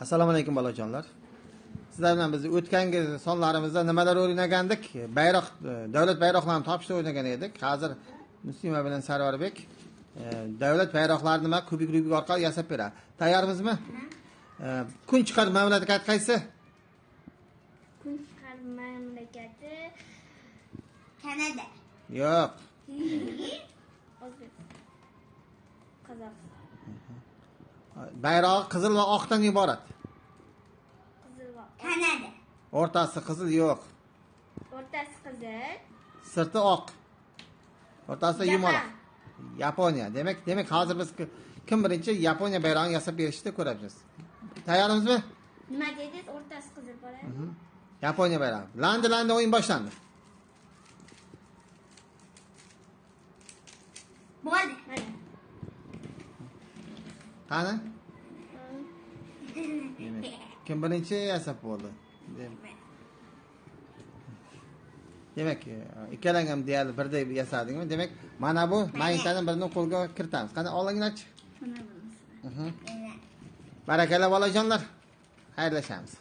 Assalomu alaykum bolajonlar. Sizlar bilan biz o'tgangi sonlarimizda nimalar o'rgangandik? Bayroq, davlat bayroqlarini topishni o'rgangan edik. Hozir Muslima bilan Sarvarbek davlat bayroqlarini nima kubik rubik orqali yasab beradi. Tayyormizmi? Kun chiqar mamlakat qaysi? Kun chiqar mamlakati Kanada. Yo'q. O'zbekiston. Qozog'iston. Bayrog'i qizil va oqdan iborat. Qizil va Kanada. O'rtasi qizil yo'q. O'rtasi qizil, sirti oq. O'rtasida yumaloq. Yaponiya. Demak hozir biz kim birinchi Yaponiya bayrog'ini yasab berishni ko'ramiz. Tayyormizmi? Nima dedingiz? O'rtasi qizil bo'ladi. Yaponiya bayrog'i. Landi o'yin boshlandi. Bo'ldi. Mana. Qani? Demak, kim birinchi yasab bo'ldi? Demak, ikkalang ham deyarli birday yasadingmi? Demak, mana bu magnitani birini qo'lga kiritamiz. Qani olinglarchi. Mana bunisi. Barakalla bolajonlar. Xayrlashamiz.